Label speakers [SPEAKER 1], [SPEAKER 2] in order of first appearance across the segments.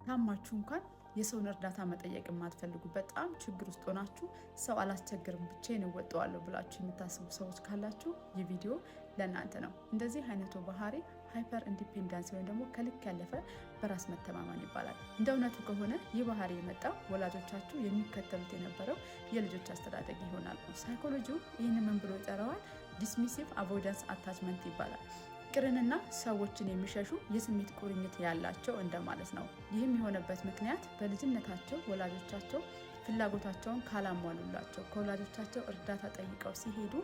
[SPEAKER 1] ታማችሁ እንኳን የሰውን እርዳታ መጠየቅ የማትፈልጉ፣ በጣም ችግር ውስጥ ሆናችሁ ሰው አላስቸግርም፣ ብቻዬን እወጣዋለሁ ብላችሁ የምታስቡ ሰዎች ካላችሁ ይህ ቪዲዮ ለእናንተ ነው። እንደዚህ አይነቱ ባህሪ hyper independence ወይም ደግሞ ከልክ ያለፈ በራስ መተማመን ይባላል። እንደ እውነቱ ከሆነ ይህ ባህሪ የመጣው ወላጆቻችሁ የሚከተሉት የነበረው የልጆች አስተዳደግ ይሆናል። ሳይኮሎጂው ይህን ምን ብሎ ይጠራዋል? Dismissive avoidance attachment ይባላል። ፍቅርንና ሰዎችን የሚሸሹ የስሜት ቁርኝት ያላቸው እንደማለት ነው። ይህም የሆነበት ምክንያት በልጅነታቸው ወላጆቻቸው ፍላጎታቸውን ካላሟሉላቸው፣ ከወላጆቻቸው እርዳታ ጠይቀው ሲሄዱ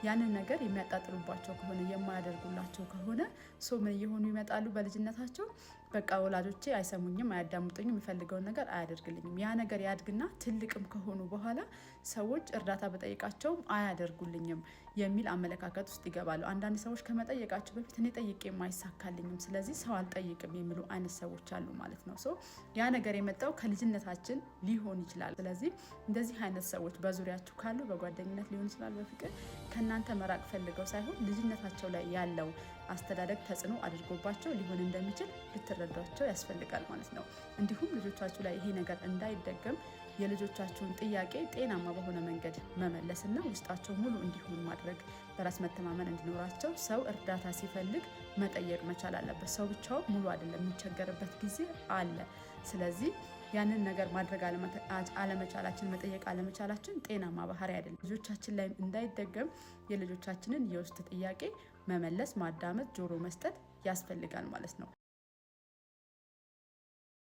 [SPEAKER 1] ያንን ነገር የሚያጣጥሉባቸው ከሆነ፣ የማያደርጉላቸው ከሆነ so ምን እየሆኑ ይመጣሉ? በልጅነታቸው በቃ ወላጆቼ አይሰሙኝም፣ አያዳምጡኝም፣ የምፈልገውን ነገር አያደርግልኝም። ያ ነገር ያድግና ትልቅም ከሆኑ በኋላ ሰዎች እርዳታ ብጠይቃቸውም አያደርጉልኝም የሚል አመለካከት ውስጥ ይገባሉ። አንዳንድ ሰዎች ከመጠየቃቸው በፊት እኔ ጠይቄ አይሳካልኝም፣ ስለዚህ ሰው አልጠይቅም የሚሉ አይነት ሰዎች አሉ ማለት ነው። So ያ ነገር የመጣው ከልጅነታችን ሊሆን ይችላል። ስለዚህ እንደዚህ አይነት ሰዎች በዙሪያችሁ ካሉ፣ በጓደኝነት ሊሆን ይችላል፣ በፍቅር፣ ከእናንተ መራቅ ፈልገው ሳይሆን ልጅነታቸው ላይ ያለው አስተዳደግ ተጽዕኖ አድርጎባቸው ሊሆን እንደሚችል ልትረዷቸው ያስፈልጋል ማለት ነው። እንዲሁም ልጆቻችሁ ላይ ይሄ ነገር እንዳይደገም የልጆቻችሁን ጥያቄ ጤናማ በሆነ መንገድ መመለስና ውስጣቸው ሙሉ እንዲሆን ማድረግ፣ በራስ መተማመን እንዲኖራቸው ሰው እርዳታ ሲፈልግ መጠየቅ መቻል አለበት። ሰው ብቻውን ሙሉ አይደለም፣ የሚቸገርበት ጊዜ አለ። ስለዚህ ያንን ነገር ማድረግ አለመቻላችን፣ መጠየቅ አለመቻላችን ጤናማ ባህሪ አይደለም። ልጆቻችን ላይም እንዳይደገም የልጆቻችንን የውስጥ ጥያቄ መመለስ፣ ማዳመጥ፣ ጆሮ መስጠት ያስፈልጋል ማለት ነው።